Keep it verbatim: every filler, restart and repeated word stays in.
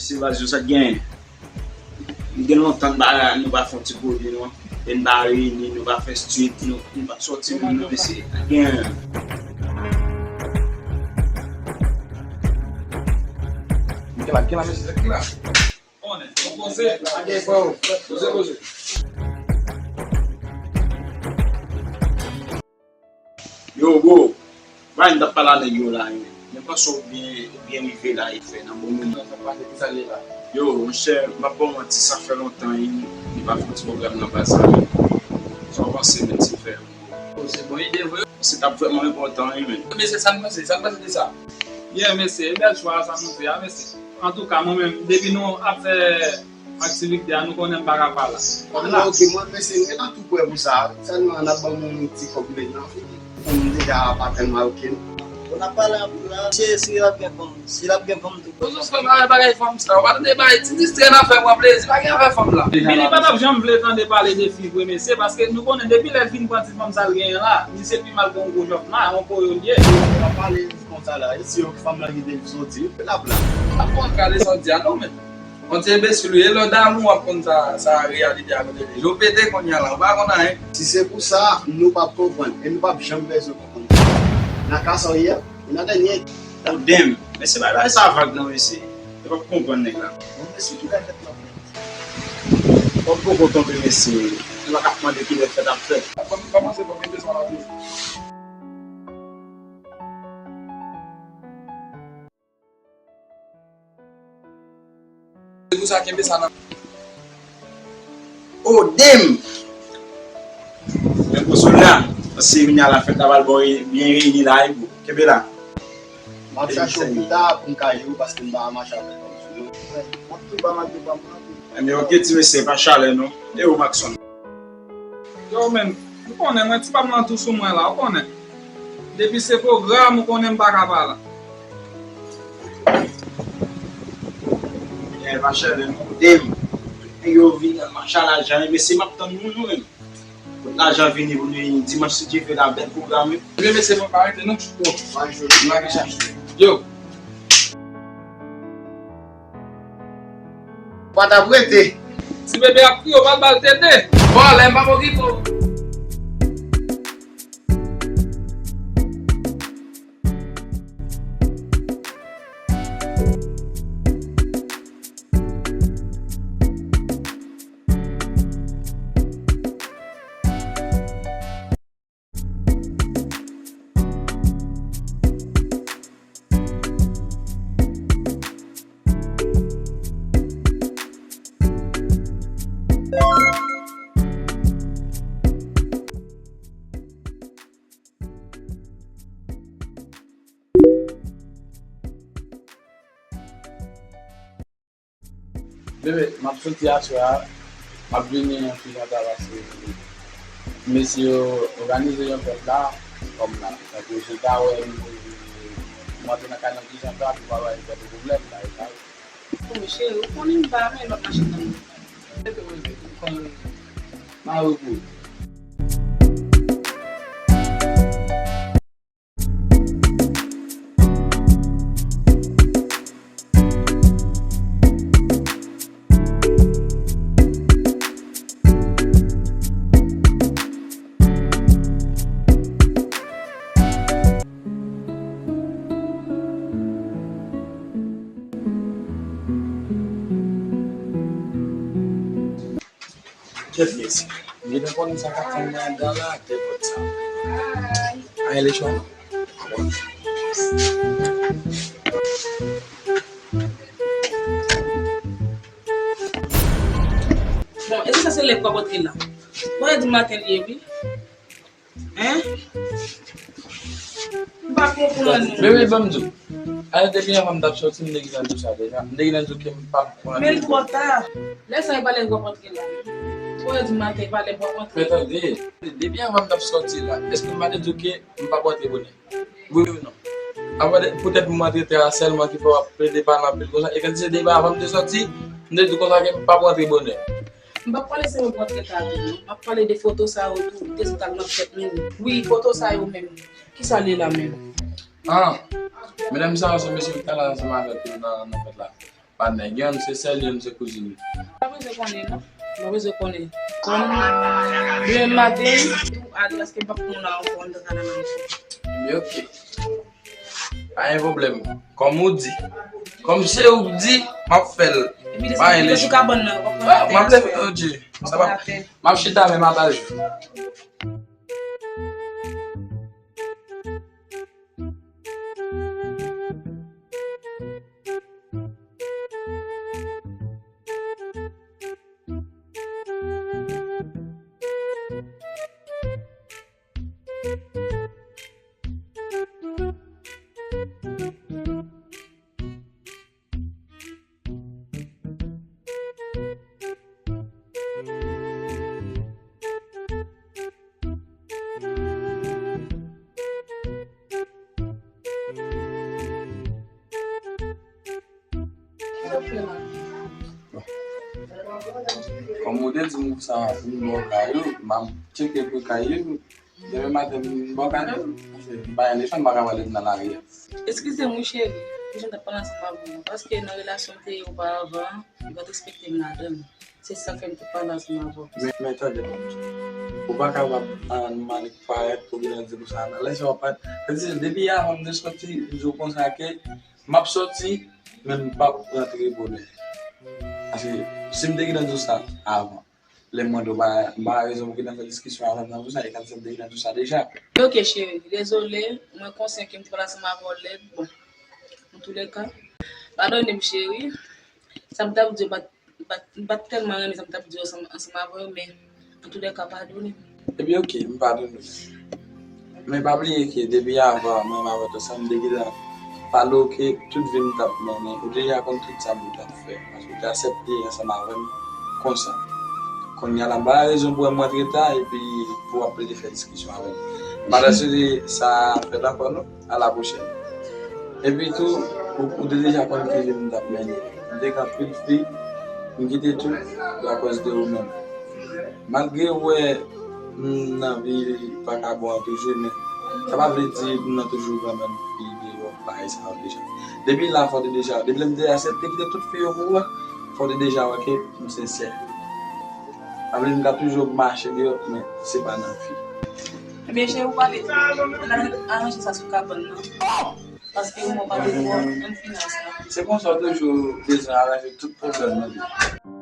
Se baz yo sa k genyen. Li gen lontan n pa, nou pa fè yon ti pwodui non. E n pa reyini, nou pa fè street, nou, nou pa sòti menm non mesye. Sa k genyen. Gen la, gen la mesye, gen la. Konnen, nou poze. Poze, poze. Yo, bro, bagay m t ap pale a nèg yo la, yo. Men panse w byen, ou byen rive la, e fè nan bon moman. Sa pase, ki sa l ye la? Yo, monchè, m p ap ba w manti, sa fè lontan, wi, li pa fè yon ti pwogram nan baz la, men. Sa w panse, men, ti frè? Oh, se bon ide, vre. Se t ap vrèman enpòtan, wi, men. Mesye, sa n panse, sa n panse de sa? Yeah, mesye, e bèl chwa sa nou fè a, mesye. Antouka, mwen menm, depi nou ap fè aktivite a, nou konnen m pa ka pa la. Kòm la. Ah, ok, mwen, mesye, m gentan tou prè pou sa. Sèlman, n ap ban m yon ti kòb mentnan, fini. Kòm m deja pa tèlman ok, non. Bon, n ap pale anpil la. Mesye, si l ap gen fanm, si l ap gen fanm tou. Bon, zòt fè bagay, bagay fanm sa. Ou pa tande bagay, ti distrè n ap fè pran plezi. Pa gen afè fanm la. Billy pa t ap janm vle tande pale de fi vre, mesye, paske nou konnen depi lè l fin pran ti fanm sa l genyen la, li se pi mal ke yon gwo jòf ma, yon koyo l ye. Ou pa pale konsa la, e si yon fanm la kite l soti, l ap la. Ap konn kale sòti a non, men. Yon ti enbesil ou ye, lè w damou w ap konn sa, sa reyalite a kote li. Je w pete kounye a la, ou pa konn anyen. Si se pou sa, nou p ap konprann, e nou p ap janm bezwen konprann. Nan ka sa w ye a, ou nan dènye. Oh damn, mesye, bay bagay sa vag non, mesye. Yo p ap konprann nèg la. Bon, mesye, kilè fèt la fèt? Kòm poko tonbe, mesye. Yo pa ka ap mande kilè fèt ap fèt. Kòm kòmanse, kòm mete sa la tou. Se pou sa kenbe sa nan. Oh damn! Men gwo solda, paske vini a la fèt la pral bon, byen reyini la, wi, bro. Kenbe la. M ap chache w pita pou m ka jere w paske m pa mache avèk fanm sou mwen. M ap tou ba m ap tou ba m nan tou. Ebyen, ok, ti mesye, pa chalè non. E ou, Maxon? Yo, men, ou konnen, mwen, ti pa m nan tou sou mwen la, ou konnen. Depi se pwogram, ou konnen m pa ka pa la. Ebyen, pa chalè non, kote m. Nèg yo vin nan mache a lajan, mesye, m ap tann nou, nou menm. Kot lajan vini pou nou dimanch si Dye vle la, bèl pwogram wi. Ebyen mesye mwen pa rete non. Yo. Pa t ap rete. Ti bebe ap kriye, w pa t ba l tete. Vòlè, m p ap okipe w. Bebe, m ap soti aswè a, m ap vini yon ti jan ta pase mesye yo òganize yon fèt la, kòm la. Tankou si w ta wè m, m antre nan kay nan ti jan ta, pou pa bay fè de pwoblèm la, e sa. Bon, cheri, ou konnen m pa renmen lòt machin nan. Mare pou ou. Kèt mesye. M gentan konnen sa k ap fè m nan anndan la ak depòt sa. Ay, lechon. Bon, èske sa se lè pou w ap antre la? Bon, e di maten li ye, wi. Hein? M pa konprann ou. Bebe, ban m di w. Al depi anvan m t ap soti, m te gentan di w sa deja. M te gentan di w ke m p ap pran. Men l twò ta. Lè sa e pa lè w ap antre la. Twò è di maten e pa lè w ap antre. Men tande, depi anvan m t ap soti la, èske m pa te di w ke m p ap antre bonè? Wi ou non? Apa de, poutèt m antre tè a sèlman ki fè w ap plede pale anpil konsa. E kantite de bagay avan m te soti, m te di w konsa ke m p ap antre bonè. M p ap pale sèlman pou antre tè a tou non. M ap pale de foto sa yo tou, de sa k nan tèt nou. Wi, foto sa yo menm. Kisa l ye la menm? Ah, medam sa yo se mesye ki t al ansanm avèk nou nan, nan fèt la. Pa nèg, yonn se sè l, yonn se kouzin li. Pa bezwen konnen, non. Pa bezwen konnen. Kòm demen maten, tou ale, paske m p ap konn la ankò, m t al nan ankò. Men oke. Pa gen pwoblèm. Kòm ou di. Kòm se ou k di, m ap fè l. Epi desann sou kabann nan, w ap pran atè. M ap leve, oh Dieu. Sa va. M ap chita, men m ap al. Kòm ou te di m konsa, m bò kay ou, m ap tcheke pou kay ou. Demen maten, m bò kay ou. M pa gen lefòn, m pa ka pale nan lari a. Eskize m, wi, cheri, pou jan m t ap pale ansanm avè w. Paske nan relasyon m te ye oparavan, m pa t respekte m ladan l. Se sa k fè m te pale ansanm avè w. Men, men tande, bon, ou pa kapab, ah, mal parèt pou vin di konsa. Nan lè sa w pa, se depi avan m te soti, m di w konsa ke m ap soti, men m p ap rantre bonè. Paske si m te gentan di w sa avan, lè m mande w, m pa, m pa rezon pou gentan fè diskisyon avè m nan pou sa, e kòmsi m te gentan di w sa deja. Ok, cheri, dezole, mwen konsyan ke m te pale ansanm avè w lèd, bon, antoulèka, padone m, cheri, sa m t ap di w pa t, pa t, m pa t tèlman renmen sa m t ap di w ansanm, ansanm avè w, men antoulèka, padone m. Ebyen, ok, m padone w. Men pa bliye ke depi avan, mwen m avè w ansanm, m te gentan pale w ke tout vi m t ap mennen. Ou deja konn tout sa m t ap fè. Paske w te aksepte ansanm avè m konsa. Kounye a la, m pa gen rezon pou wè m rantre ta epi pou w ap plede fè diskisyon avè m. M pa ta swete sa fèt ankò, non. A la pwochèn. Epi tou, ou, ou te deja konn ki vi m t ap mennen. M te gen anpil fi, m kite tout akòz de ou menm. Malgre ou wè m nan vi vakabon an toujou, men sa pa vle di m nan toujou renmen fi deyò, bagay sa yo deja. Depi la, fò w te deja, depi lè m te aksepte kite tout fi yo pou ou a, fò w te deja wè ke m sensè. Sa vle di m ka toujou mache deyò, men se pa nan fi. Ebyen, cheri, ou pale, n a aranje sa sou kabann nan. Paske ou mwen pale pou ann finans la. Se konsa w toujou bezwen aranje tout pwoblèm nan vi.